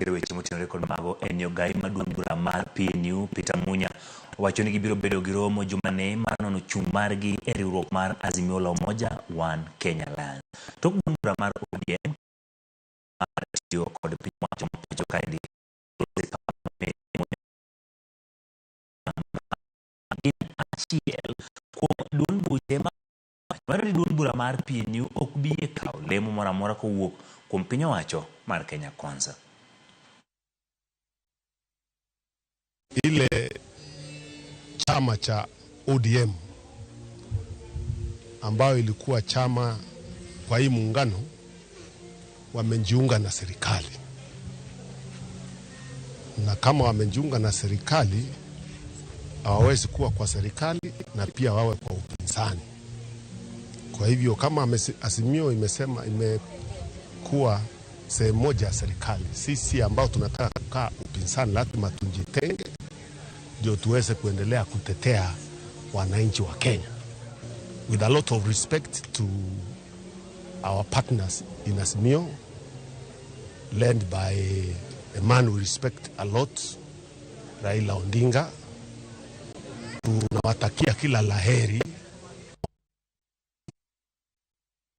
Gero weche motenore kod mago en ni ogai maduong' bura mar PNU Peter Munya owacho ni gibiro bedo gi romo jumani mar nono chung' margi e riwruok mar Azimio la Umoja One Kenya Alliance. Tok duond bura mar ODM mar tiyo kod piny owacho ma pacho kaendi gin achiel kuom duond buche ma Wach ni duond bura mar PNU ok bi yie kawo lemo moro amora kowuok kuom piny owacho mar Kenya Kwanza. Ile chama cha ODM ambayo ilikuwa chama kwa hii muungano wamejiunga na serikali, na kama wamejiunga na serikali hawawezi kuwa kwa serikali na pia wawe kwa upinzani. Kwa hivyo kama Azimio imesema imekuwa sehemu moja ya serikali, sisi ambao tunataka kukaa upinzani lazima tujitenge ndio tuweze kuendelea kutetea wananchi wa Kenya. With a lot of respect to our partners in Azimio, led by a man we respect a lot, Raila Odinga. Tunawatakia kila laheri.